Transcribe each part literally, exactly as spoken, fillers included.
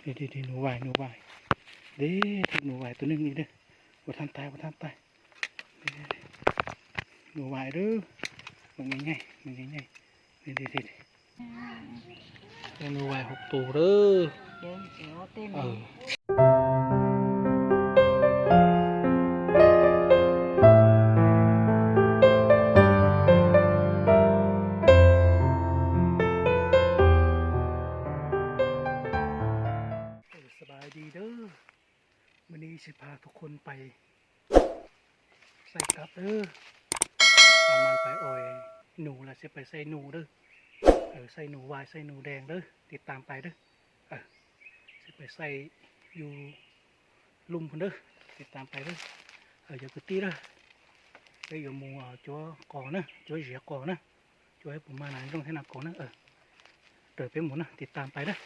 เดี๋ยวๆๆ หนูวาย หนูวาย เด้ ถืกหนูวายตัวหนึ่งอีกเด้อ บ่ทันตาย บ่ทันตาย เด้ๆๆ หนูวายเด้อ มันใหญ่ๆ มันใหญ่ๆ เด้ๆๆ หนูวายหกตัวเด้อ เดี๋ยวเดี๋ยวเต้น เออ เออ สบายดีเด้อ มื้อนี้สิพาทุกคนไปใส่กับเด้อ เอามันไปอ่อยหนูแล้วสิไปใส่หนูเด้อ เออ ใส่หนูวาย ใส่หนูแดงเด้อ ติดตามไปเด้อ เออ สิไปใส่อยู่ลุ่มพุ้นเด้อ ติดตามไปเด้อ เออ อย่าคือตี้เด้อ เดี๋ยวหมู่เอาจั๊วก่อนะ จั๊วเสียก่อนะ จั๊วให้ผมมาหนาลงให้หนักก่อนนะ เออ เดินไปหมุนนะ ติดตามไปเด้อ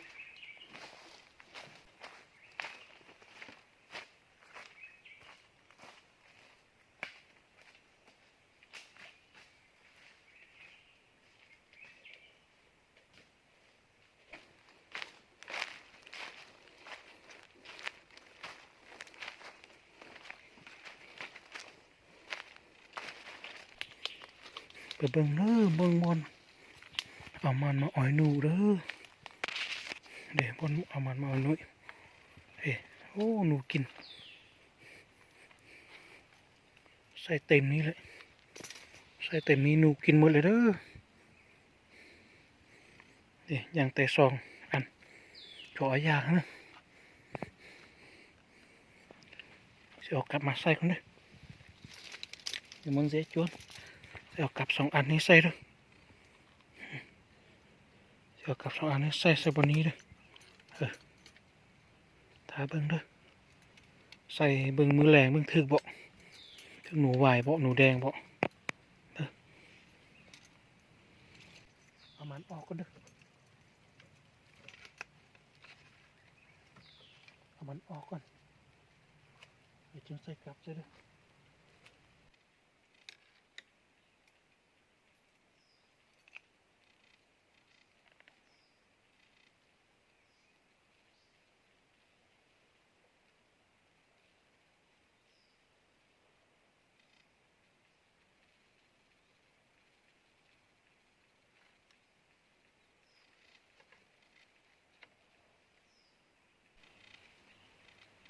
ไปเบิ่งเด้อ เบิ่งบ่อนเอามันมาอ่อยหนูเด้อ เด้บ่อนเอามันมาอ่อยหนู เฮ้ โอ้ หนูกิน ใส่เต็มนี้เลย ใส่เต็มนี้ หนูกินหมดเลยเด้อ เด้ ย่างแต่สองอัน ขอเอายานะ สิเอากลับมาใส่ก่อนเด้อ เดี๋ยวมันเสียจวน สิเอากลับสองอันนี้ใส่เด้อ สิเอากลับสองอันนี้ใส่ ใส่บนนี้เด้อ เออ ถ้าเบิ่งเด้อ ใส่เบิ่งมื้อแลง เบิ่งถืกบ่ ถืกหนูวายบ่ หนูแดงบ่ เด้อ เอามันออกก่อนเด้อ เอามันออกก่อน เดี๋ยวจึงใส่กลับใส่เด้อ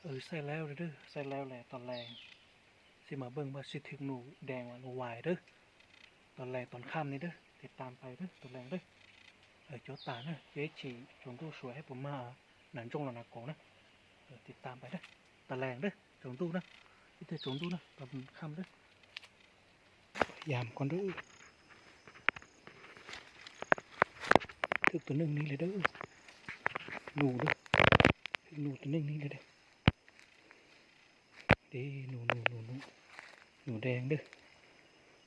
เออ ใส่แล้วเด้อ ใส่แล้วแหละ ตอนแลง สิมาเบิ่งว่าสิถืกหนูแดงว่าหนูวายเด้อ ตอนแลงตอนค่ำนี่เด้อ ติดตามไปเด้อ ตอนแลงเด้อ เออ โจตาเด้อ เจ๊ฉี่จงตู้สวยให้ผมมา หนังจงหลอนาโกนะ เออ ติดตามไปเด้อ ตอนแลงเด้อ จงตู้นะ ที่เธอจงตู้นะ ตอนค่ำเด้อ ยามก่อนเด้อ ถืกตัวหนึ่งนี่เลยเด้อ หนูเด้อ ถืกหนูตัวหนึ่งนี่เลยเด้อ เด้ หนู หนู หนู หนู หนูแดงเด้อ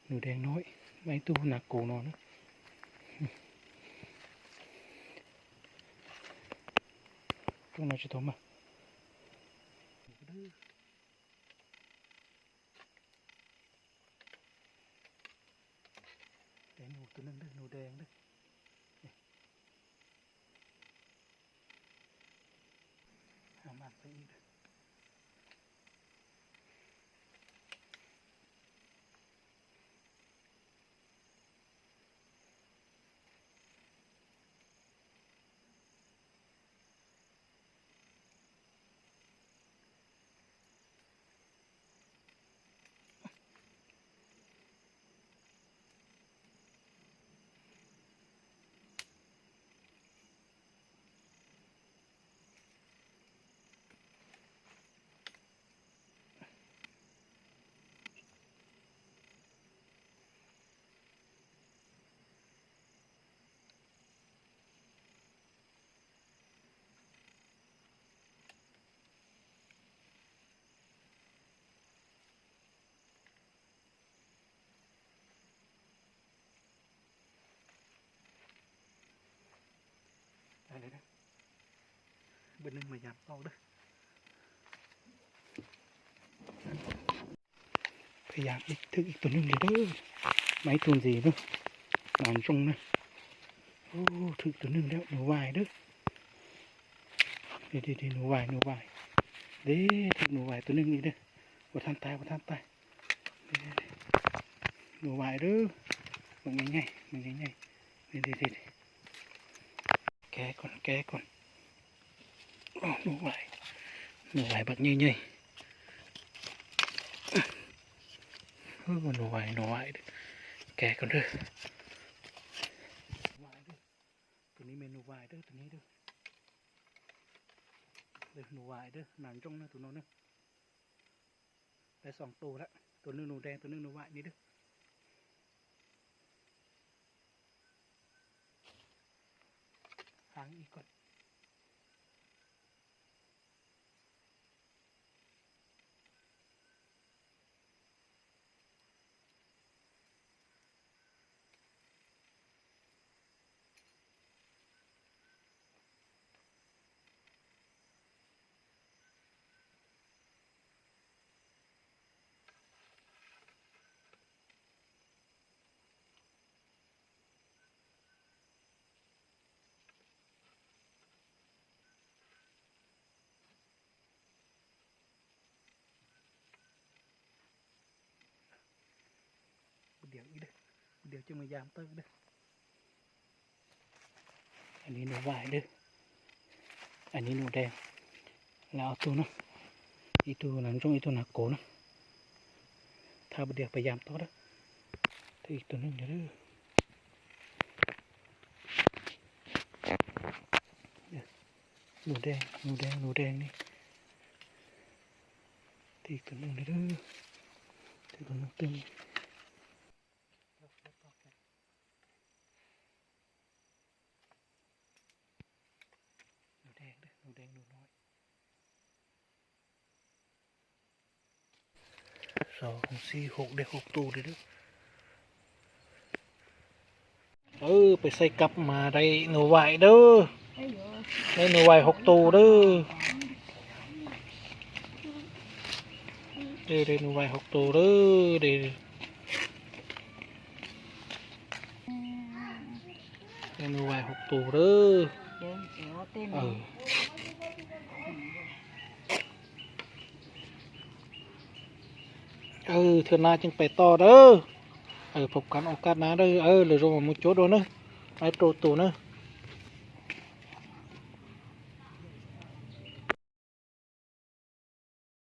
หนูแดงน้อย ไม่ตู้หนักโกนอนนะ ตรงไหนจะโทรมา เด้อ แต่หนูตัวหนึ่งเด้อ หนูแดงเด้อ นี่ เอามันไปอีกเด้อ ได้เลยนะ เบอร์หนึ่งมายามเป้าเด้อ พยายามอีก ถืกอีกตัวหนึ่งเลยเด้อ ไม้ตูนสีเด้อ หนอนจงนะ โอ้ ถืกตัวหนึ่งแล้ว หนูวายเด้อ เดี๋ยวเดี๋ยวเดี๋ยวหนูวายหนูวาย เดี๋ยวเดี๋ยวหนูวายตัวหนึ่งนี่เด้อ บ่ทันตาย บ่ทันตาย เดี๋ยวเดี๋ยวเดี๋ยวหนูวายเด้อ มันใหญ่ๆ มันใหญ่ๆ เดี๋ยวเดี๋ยวเดี๋ยวแกะก่อน แกะก่อน โอ้ หนูวาย หนูวายบักใหญ่ๆ เออ หนูวาย หนูวายเด้อ แกะก่อนเด้อ ตัวนี้เมนูวายเด้อ ตัวนี้เด้อ เด้อ หนูวายเด้อ หนานจ้องเด้อ ตัวโน้นเด้อ ได้สองตัวละ ตัวหนึ่งหนูแดง ตัวหนึ่งหนูวาย นี่เด้อ หางอีกก่อน เดี๋ยวอีกเด้อ เดี๋ยวจะมายามเตอร์เด้อ อันนี้หนูวายเด้อ อันนี้หนูแดง แล้วเอาตัวนะ อีตัวนั้นจงอีตัวหนักโกนะ ถ้าบ่เดี๋ยวพยายามต่อเด้อ ถ้าอีกตัวหนึ่งเด้อ หนูแดง หนูแดง หนูแดงนี่ ถ้าอีกตัวหนึ่งเด้อ ถ้าอีกตัวหนึ่งตึง หนูแดงเด้อ หนูแดง หนูน้อย สอง สี่ หก ได้หกตัวเลยเด้อ เออ ไปใส่กลับมาได้หนูวายเด้อ ได้หนูวายหกตัวเด้อ เด้อ ได้หนูวายหกตัวเด้อ เด้อ ได้หนูวายหกตัวเด้อ เดี๋ยวเดี๋ยวเต้น เออ เออ เทื่อหน้าจึงไปต่อเด้อ เออ พบกันโอกาสหน้าเด้อ เออ เดี๋ยวเรามาโจทย์ดูเนอะ ไอ้โตโตเนอะ